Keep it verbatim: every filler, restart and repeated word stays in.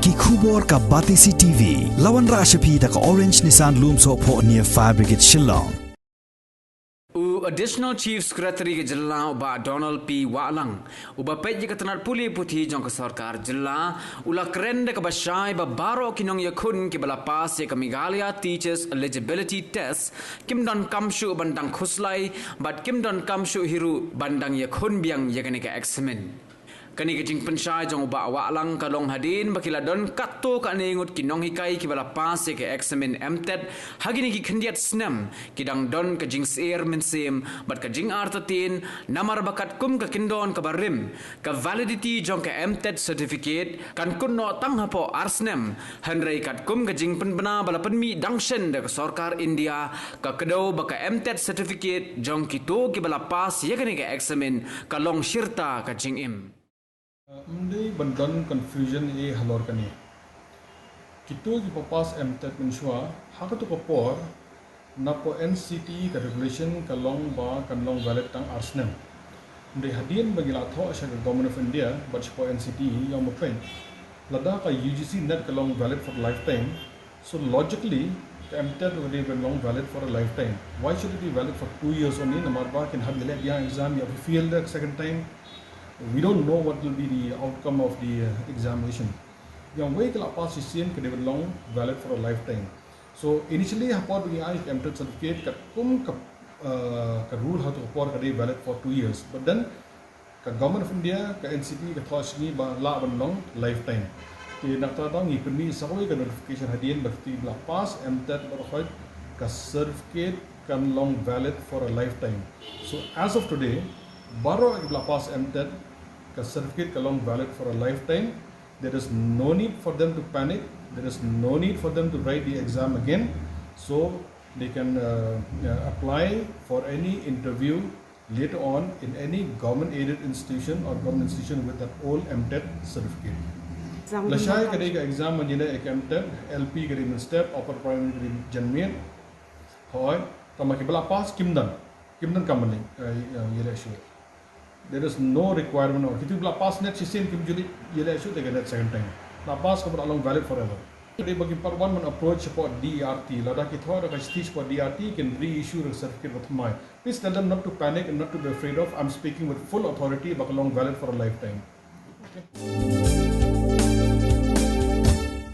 Ki khubor ka Batesi T V. La wanrah sha phi da ka Orange Nissan Lumsohphoh near Fire Brigade Shillong. U Additional Chief Secretary ka jylla u Bah Donald P Wahlang, uba peit ïa ka tnat pule puthi jong ka sorkar jylla, u la kren da kaba shai ba baroh ki nongïakhun kiba la pass ïa ka Meghalaya Teachers Eligibility Test kim donkam shuh ban dang khuslai bad kim donkam shuh hi ruh ban dang ïakhun biang ïa kane ka eksamin. Kane ka jingpynshai jong u Bah Wahlang ka long hadien ba ki la don katto katne ngut ki nonghikai kiba la pass ïa ka eksamin MTET ha kine ki khyndiat snem, ki dang don ka jingsyier mynsiem bad ka jingartatien, namar ba katkum ka kyndon kaba rim, ka validity jong ka MTET certificate kan kut noh tang hapoh ar snem, hynrei katkum ka jingpynbna ba la pynmih dang shen da ka sorkar India, ka kdew ba ka MTET certificate jong kito kiba la pass ïa kane ka eksamin ka long shirta ka jingim. Ym dei ban don confusion ei halor kane. Kito kiba pass MTET mynshuwa, ha kato ka por, napoh NCTE ka regulation ka long ba kan long valid tang ar snem. Ym dei hadien ba ngi la thoh sha ka Government of India, bad shapoh NCTE, ïa u mapeit. Lada ka UGC NET ka long valid for lifetime, so logically, ka MTET ka dei ban long valid for a lifetime. Why should it be valid for two years only? Namar ba kin hap ïaleh ïa exam, ïa fail the second time. We don't know what will be the outcome of the uh, examination. Ïa uwei ka la pass shisien ka dei ban long valid for a lifetime. So initially ha por ba ngi ai ka MTET certificate katkum ka uh, ka rule ha kato ka por ka dei valid for two years. But then ka Government of India, ka NCTE ka thoh sha ngi ba lah ban long lifetime. Te na kata daw ngi pynmih sa kawei ka notification hadien ba kito kiba la pass MTET baroh khoit, ka certificate kan long valid for a lifetime. So as of today, baroh kiba la pass MTET, ka certificate ka long valid for a lifetime. There is no need for them to panic. There is no need for them to write the exam again. So they can uh, uh, apply for any interview later on in any government aided institution or government institution with that old MTET certificate. Lashai ka dei ka exam ban ïaleh ïa ka MTET, LP ka dei mynstep, upper primary ka dei janmiet. Hooid, tangba kiba la pass kim don, kim donkam ban ïaleh shuh. There is no requirement or kito kiba la pass NET shisien kim ju leit ïaleh shuh ïa ka NET second time. La pass ka ba long valid forever. Ka dei ba ki pat wan ban approach shapoh DERT, lada ki thoh da ka shithi shapoh DERT kin reissue da ka certificate ba thymmai. Please tell them not to panic and not to be afraid of. I'm speaking with full authority ba ka long valid for a lifetime. Okay.